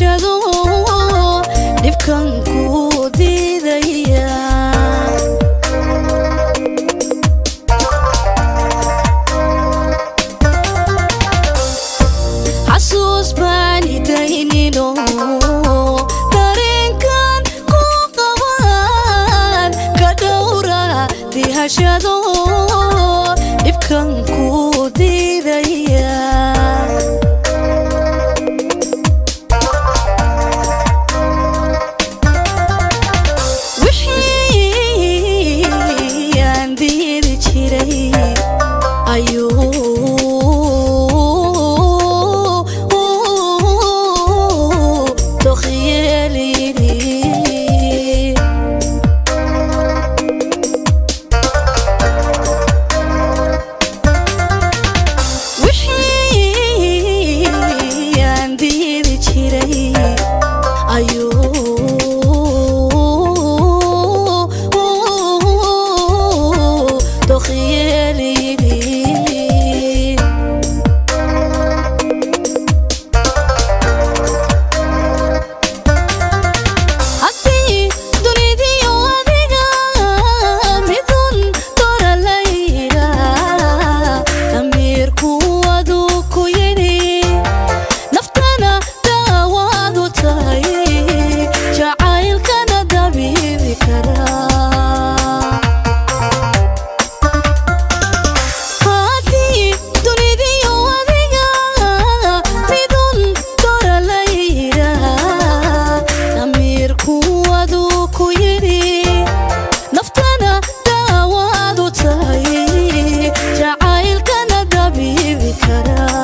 Dihashado dhibkan ku diidaya. Xasuus baan idaynino, dareenkan ku qabaan ka dhowra. Dihashado dhibkan ku diidaya. Wixii aan diidi jiray ayuu dokhyeeliyidhi. Wixii aan diidi jiray ayuu dokhyeeliyidhi. Haddii dunidiyo adiga midun dora layidhaa, damiirku aduu ku yidhi, naftana daawaadu tahay, jacaylkana dabiibi karaa. Haddii dunidiyo adiga midun dora layidhaa, damiirku aduu ku yidhi, naftana daawaadu tahay, jacaylkana dabiibi karaa.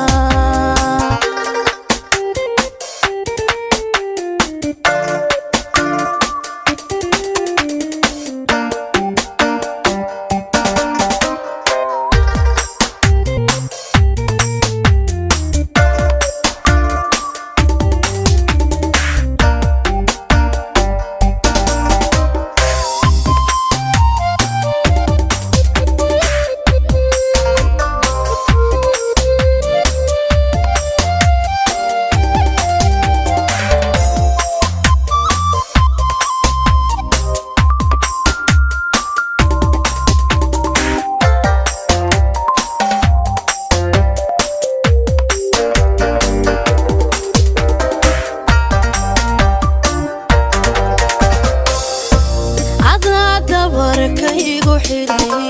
Cadaa dabarkaygu xidhay,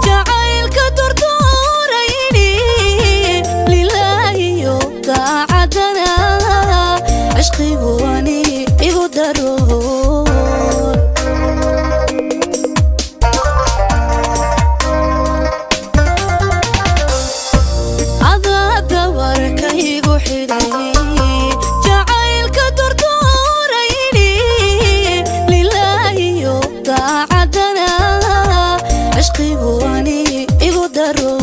jacaylka durduurayni, lilaahiyo daacadana cishqigu ani igu daro. Cadaa dabarkaygu xidhay, jacaylka durduurayni, lilaahiyo daacadana cishqigu ani igu daro.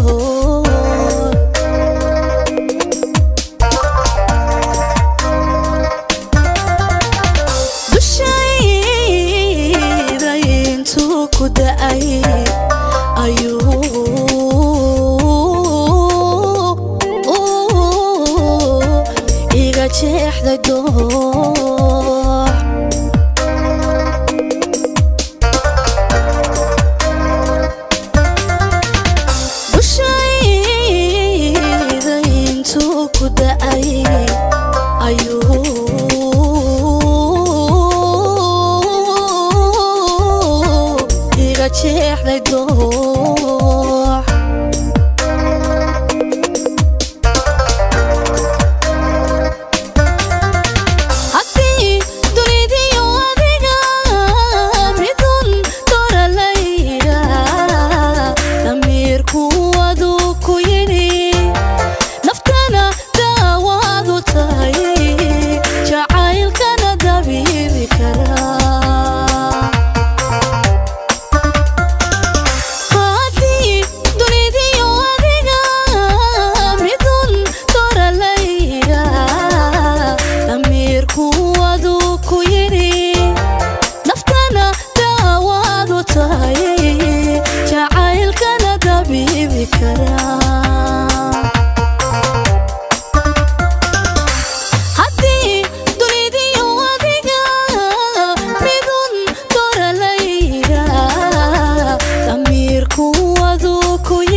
Dushayda intuu ku da'ay ayuu iga jeexday doox. Dushayda intuu ku da'ay ayuu iga jeexday doox. Haddii dunidiyo adiga midun dora layidhaa, damiirku aduu ku yidhi, naftana daawaadu tahay, jacaylkana dabiibi karaa. Ku